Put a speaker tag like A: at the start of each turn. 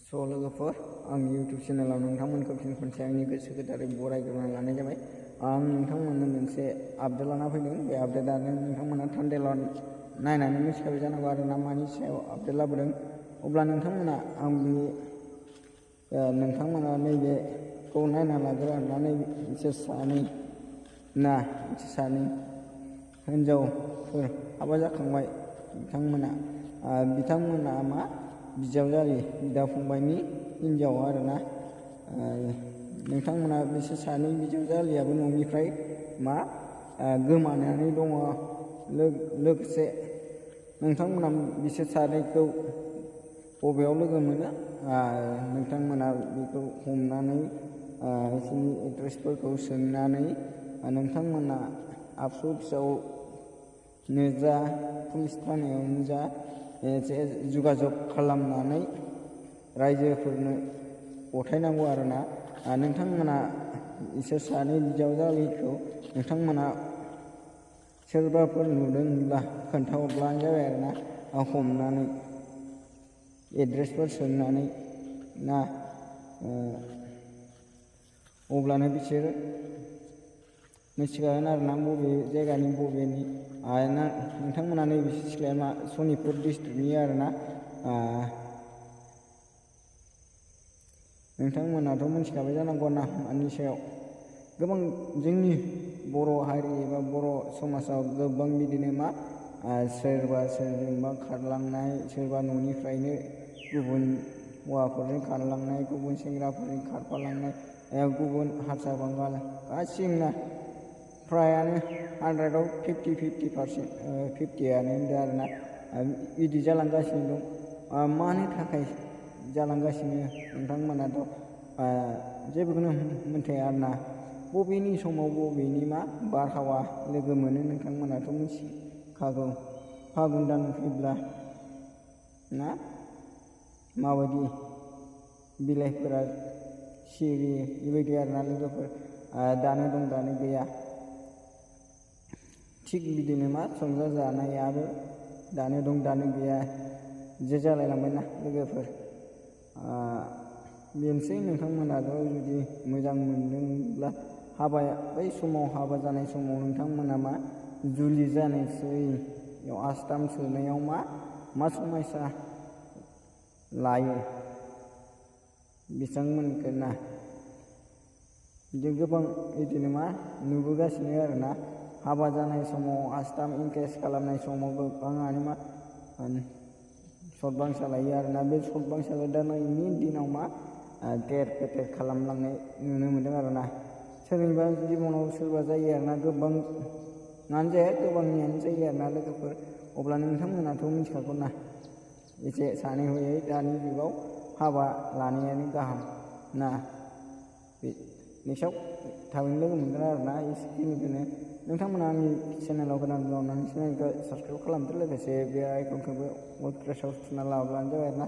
A: लोगोफोर आंनि इउटुब चेनेलाव नोंथांमोनखौ फिन खनसे आंनि गोसो गोथारै बरायग्रोना लानाय जाबाय। आं नोंथांमोननो मोनसे आपडेट लाना फैदों। बे आपडेटआनो नोंथांमोना थान्डेलाव नायनानै मिथिखाबाय जानांगौ आरो ना मानि सायाव आपडेट लाबोदों। अब्ला नोंथांमोना नोंथांमोना नैबेखौ नायना लाग्रो आरोना। बिसोर सानै हिनजावफोर हाबा जाखांबाय। बिथांमोना मा बिजावजालि बिदा फंबायनि हिनजाव आरोना। नोंथांमोना बिसोर सानै बिजावजालियाबो न'निफ्राय गोमानानै दङ। लोगोसे नोंथांमोना बिसोर सानैखौ बबेयाव लोगो मोनो? नोंथांमोना बेखौ हमनानै बिसोरनि एड्रेसफोरखौ सोंनानै नोंथांमोना आबसु अफिसावनो जा पुलिस थानायावनो जा एसे जगाजग खालामनानै रायजोफोरनो गथायनांगौ आरोना। नोंथांमोना इसोर सानै बिजावजालिखौ नोंथांमोना सोरबाफोर नुदोंब्ला खोन्थाहरब्लानो जाबाय आरोना। हमनानै एड्रेसफोर सोंनानै अब्लानो बिसोरो मिथिखागोन आरोना बबे जायगानि बबेनि। नोंथांमोना नैबे सिख्लाया सनितपुर डिस्ट्रिक्टनि आरोना। नोंथांमोनाथ' मिथिखाबाय जानांगौ ना मानि सायाव। गोबां जोंनि बर' हारि एबा बर' समाजाव गोबां बिदिनो सोरबा सोरजोंबा खारलांनाय, सोरबा न'निफ्रायनो गुबुन हौवाफोरजों खारलांनाय, गुबुन सेंग्राफोरजों खारफालांनाय, गुबुन हारसा बांगाल गासिबो फ्रायानो 100आव 50% 50आनो होनदों आरोना। बिदि जालांगासिनो दं। मानि थाखाय जालांगासिनो नोंथांमोनाथ' जेबोखौनो मोनथिया आरोना। बबेनि समाव बबेनि बारहावा लोगो मोनो नोंथांमोनाथ' मिथिखागौ। फागुन दान फैब्ला माबायदि बिलाइफोरा सिरियो बेबायदि आरोना लोगोफोर। दानो दं दानो गैया। थिग बिदिनो संसार जानायाबो दानो दं दानो गैया जे जालायलांबायना लोगोफोर। बेनोसै नोंथांमोनाथ' जुदि मोजां मोनदोंब्ला बै समाव हाबा जानाय समाव नोंथांमोना जुलि जानोसैयाव आस्थाम सोनायाव मा समायसा लायो बिथांमोनखौ बिदि गोबां बिदिनो नुबोगासिनो आरोना। हाबा जानाय समाव आस्थाम इंकेज खालामनाय समाव गोबाङानो सत बांसा लायो आरोना। बे सत बांसा लानायनि दिनाव गेर पेटेर खालामलांनाय नुनो मोनदों आरोना। सोरनिबा जिबनाव सोरबा जायो आरोना। गोबाङानो जाया, गोबांनियानो जायो आरोना लोगोफोर। अब्ला नोंथांमोनाथ' मिथिखागौ एसे सानै हयै दानि जुगाव हाबा लानायानो गाहाम नेक्स्टआव थाबैनो लोगो मोनगोन आरोना। एसेखिनिखौनो नोंथांमोना आंनि चेनेलाव गोदान दं, चेनेलखौ साबसक्राइब खालामदो। लोगोसे बे आइकनखौबो अल प्रेसाव थुना लाब्लानो जाबाय आरोना।